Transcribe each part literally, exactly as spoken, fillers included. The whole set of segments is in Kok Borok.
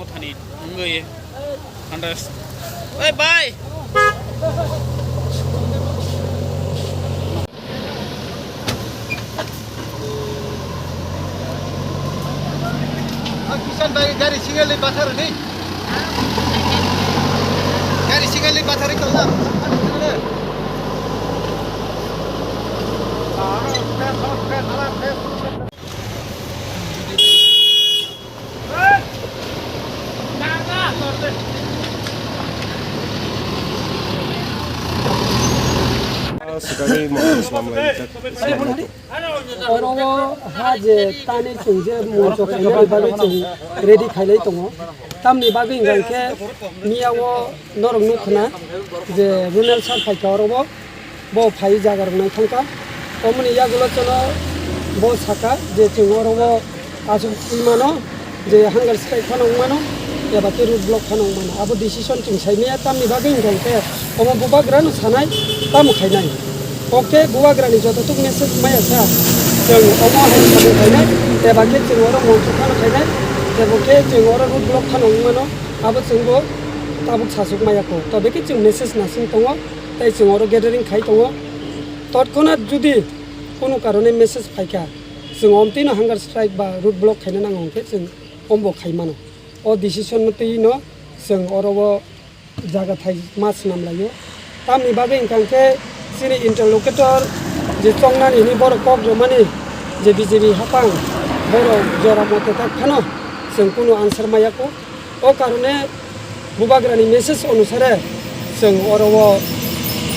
Thani wngwi hundred. Oi bai. Kisan bai gari single ni bathar ni. Gari single ni bathar ni tong. Swkagwi mokol swlamlai jak. Oro o ha je tani chwng je moncho khainani bagwi chwng ready khailai tongo. Tamni bagwi hwnkha khe miya o norok nukha na je Ronald sir phaikha oro o. Bo phai jaga rok nai thangkha. Omoni yagulo chwngno bo sakha je chwng oro o aswk twi mano je hunger strike phano wng mano eba khe road block phano wng mano. Abo decision chwng sai maya tamni bagwi hwnkha khe omo bubagrano sanai tamo khainai. Oke bubagrani joto tuk message maya sa chwng omo hai samung khainai eba khe chwng oro moncho phano khainai eba khe chwng oro road block phano wng mano abo chwngbo tabuk sasuk maya kho. Tobe khe chwng message nasing tongo. Tei chwng oro gathering khai tongo. Totkhonat jodi kunu karone message phaikha, chwng omtwino hunger strike ba road block khaina nango hwnkhe chwng ombo khai mano. O decision no twi no chwng oro o jaga thai ma swnam laio. Tamni bagwi hwnkha hwnkhe chini interlocutor je chongnani hwnwi borok kok rwmani je B J P hapang borok jora mote tak phano chwng kunu answer maya kho. O karone bubagrani message onusare chwng oro o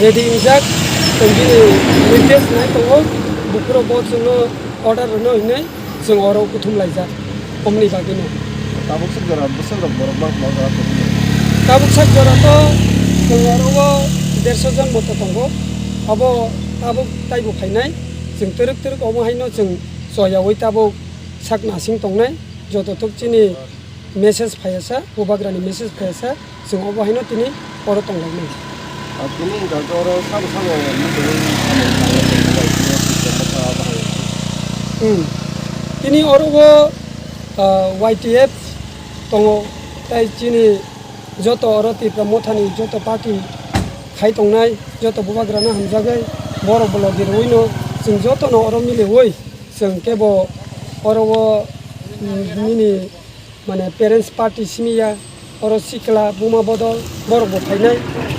ready wngjak, chwng bini nirdesh nai tongo, buphuru bo chwngno order rwno hinwi chwng oro kuthum laijak, omoni bagwino. Tabuk swk jora bwswk rok borok bangma jora kuthum. Tabuk sak jora to chwng oro o derso jon moto tongo, abo tabuk taibo phainai, chwng twrwk twrwk omo haino chwng choyaui tabuk sak nasing tongnai, joto tok chini message phaiya sa, bubagrani message phaiya sa, chwng obo haino tini oro tonglainai. Ah, tini wngkha khe oro sabo sabo muchungwi samung tangwi tongmani tini oro o, ah, Y T F tongo, tei chini joto oro Tipra Mothani joto party khai tongnai, joto bubagrano hamjagwi borok bo logi rwino chwng jotono oro miliwi chwng kebo oro o, mm, nini mane parents party simi ya, oro sikla buma bodol borok bo phainai,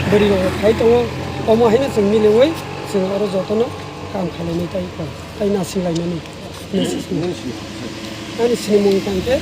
bwrwi rok bo phai tongo, omo haino chwng miliwi chwng oro jotono kam khainani tai kho, tai nasing lainani message ni. Ani sinimung tangkhe